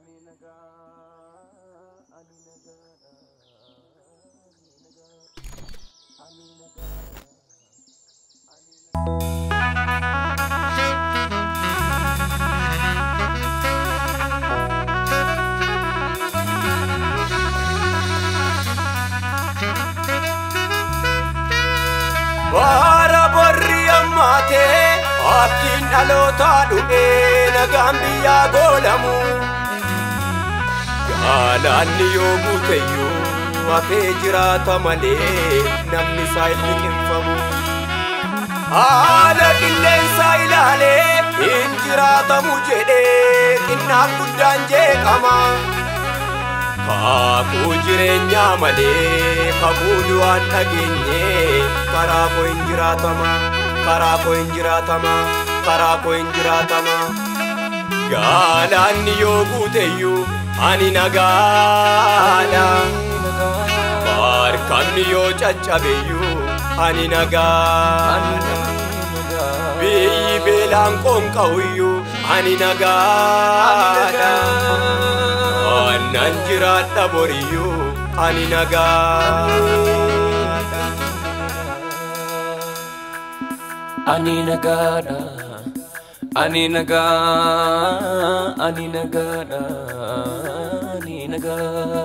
Ani nagaa, ani nagaadha, ani nagaa, ani nagaa, ani nagaa. Bara borri ammaatee abdiin dhalootaa dhufee nagaan biyyaa goolamu. Galaanni yoo guuteyyuu hafee jiraata malee namni isaa hin liqimfamu. Haala qilleensaa ilaalee hin jiraatamu jedhee xinnaaf guddaan jeeqama. Kakuu jireenyaa malee kakuu du'aan dhageenye karaa koo hin jiraatama, karaa koo hin jiraatama, karaa koo hin jiraatama. Galaanni yoo guuteyyuu ani nagaadha. Markabni yoo caccabeyyuu ani nagaadha. Biyyi beelaan qoonqa'uyyuu ani nagaadha. Annan jiraadha boriyyuu ani nagaadha. Ani nagaadha, ani nagaa, ani nagaadha, ani nagaa.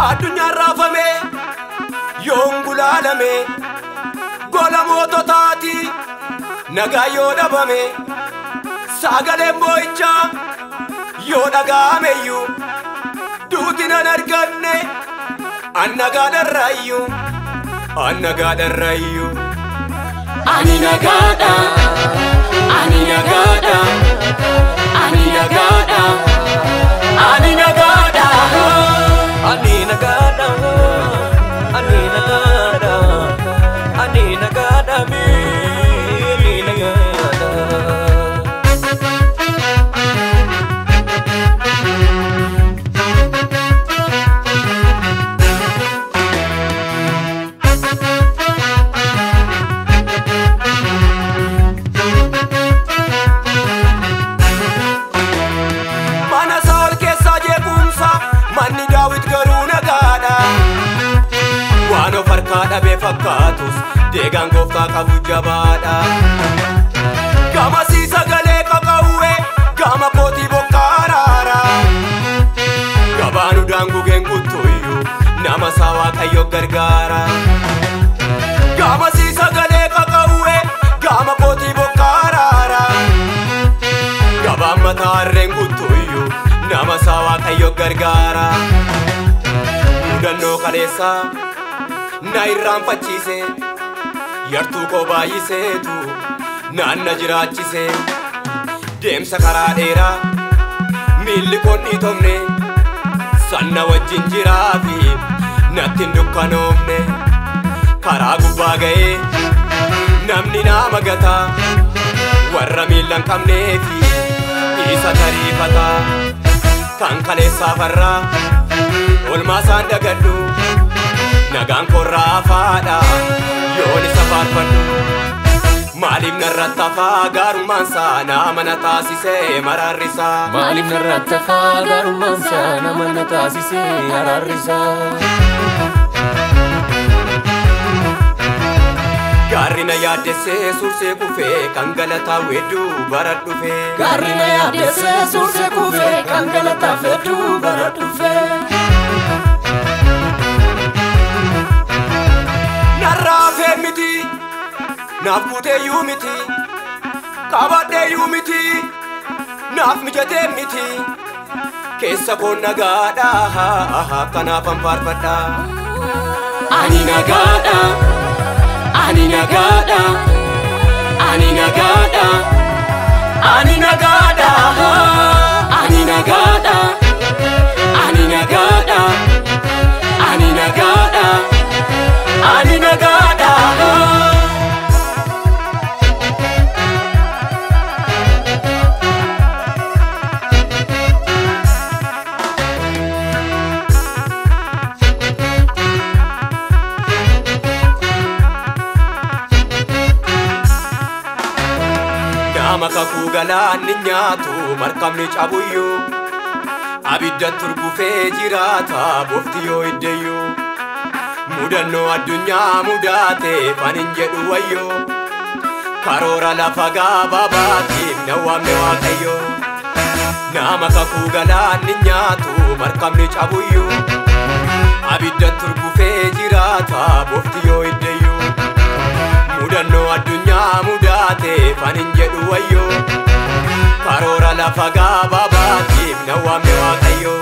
Addunyaan raafame yoon gulaalame gola moototaati nagaa yoo dhabame sagaleen boo'ichaa yoo dhaga'ameyyuu duuti nan arganne an nagaadharraayyuu an nagaadharraayyuu. Ani nagaadha, ani nagaadha, ani nagaadha, ani nagaadha. Ani nagaadha, ani nagaadha, ani nagaadha, ani nagaadha. Mana Saa'ol keessaa jeequmsa manni Daawit garuu nagaadha. Waan of harkaa dhabee fakkaatus deegaan gooftaa qabu jabaadha. Gamasii sagalee qaqawwee gama kootii bokkaa araara. Gabaan udaan gugeen guutuyyuu nama isaa Waaqayyo gargaara. Gamasii sagalee qaqawwee gama kootii bokkaa araara. Gabaan mataa harreen guutuyyuu nama isaa Waaqayyo gargaara. Mudannoo kaleessaa na irraanfachiise yartuu koo baay'iseetu naan na jiraachise. Deemsa karaa dheeraa miilli koon dhiitomne sanna wajjin jiraa fi natti hin dukkanoomne. Karaa gubbaa ga'ee namni nama gataa warra miilla hin qabnee fi isa tariifataa kan kaleessaa farraa olmaa isaan dagadhu nagaan korraa hafaadha yoon isa faarfadhu. Maaliif narratti hafaa gaarummaan isaa nama na taasisee maraarrisaa. Maaliif narratti hafaa gaarummaan isaa nama na taasisee araarrisaa. Gaarri na yaaddessee sursee kufee kan galataa weedduu bara dhufee. Gaarri na yaaddessee sursee kufee kan galataa weedduu bara dhufee. Narraa hafee miti naaf guuteeyyuu miti qabadheeyyuu miti naaf mijatee miti keessa koo nagaadha kanaafan faarfadha. Ani nagaadha, ani nagaadha, ani nagaadha, ani nagaadha, ani nagaadha, ani nagaadha, ani nagaadha, ani nagaadha. nyaatu markabni cabuyyuu abidda turgufee jiraata bofti yoo iddeyyuu mudannoo addunyaa mudaate fanin jedhu wayyoo karoora lafa gabaabaatiif na waamne Waaqayyo nama kakuu galaanni nyaatu markabni cabuyyuu abidda turgufee jiraata bofti yoo iddeyyuu mudannoo addunyaa mudaate fanin jedhu wayyoo karoora lafa gabaabaatiif na waamne Waaqayyo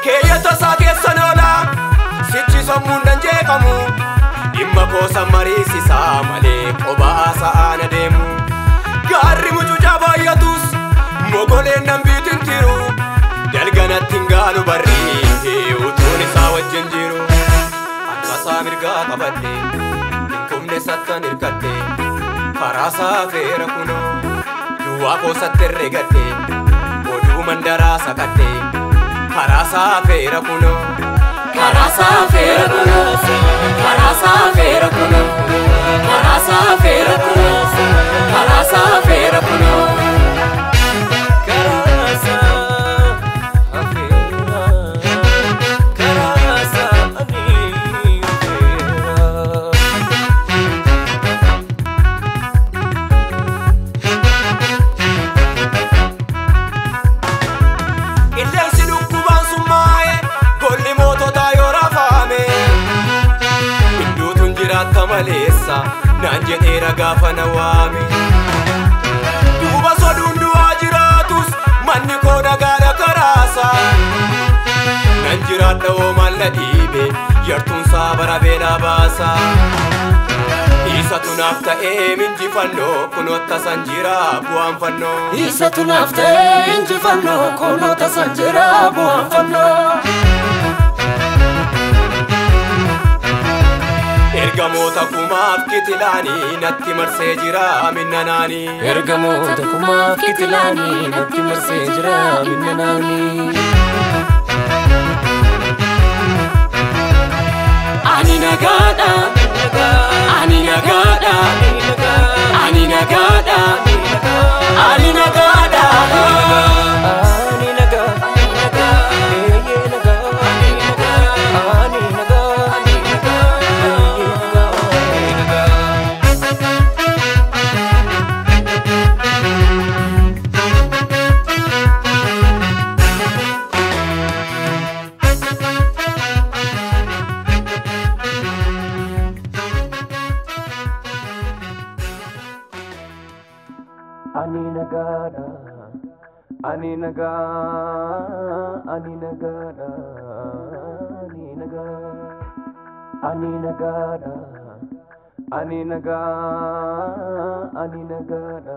keeyyata isaa keessan oolaa sichi sammuun nan jeeqamu dhimma koosa mariisisaa malee qobaa sa'aan adeemu gaarri mucucaa baay'atus mogoleen nan biitin tiru dalganatti hin gaalu barri utuun isaa wajjin jiru akkasaa mirgaa qabadhe hin kumne sattan hirkadhe karaa isaa feera kunoo duwwaa koosatti herregadhe oduu mandaraa sakadhe karaa isaa feera kunoo Karaa isaa feera kunoo, karaa isaa feera kunoo, karaa isaa feera kunoo, karaa isaa feera kunoo. Karaa isaa feera, karaa isaa ani feera. Qilleensi dhukkubaan summaa'e golli moototaa yoo raafame hinduutuun jiraatta maleessa naan jedheera gaafa na waame duuba soduun du'aa jiraatus manni koo nagaadha karaasa nan jiraadha hoo maal na dhiibe yartuunsaa bara beelaa baasa isatu naaf ta'ee minjifannoo kunoo tasan jira bu'aan fannoo. Isatu naaf ta'ee injifannoo kunoo tasan jira bu'aan fannoo. Ergamoota kumaaf kitilaanii natti marsee jira minnanaanii. Ergamoota kumaaf kitilaanii natti marsee jira minnanaanii. Ani nagaadha, ani nagaadha, ani nagaadha, ani nagaadha. Ani nagaa, eeyyee nagaa, ani nagaa, eeyyee nagaa, ani nagaa. Ani nagaadha, ani nagaa, ani nagaadha, ani nagaa, ani nagaadha, ani nagaa, ani nagaadha.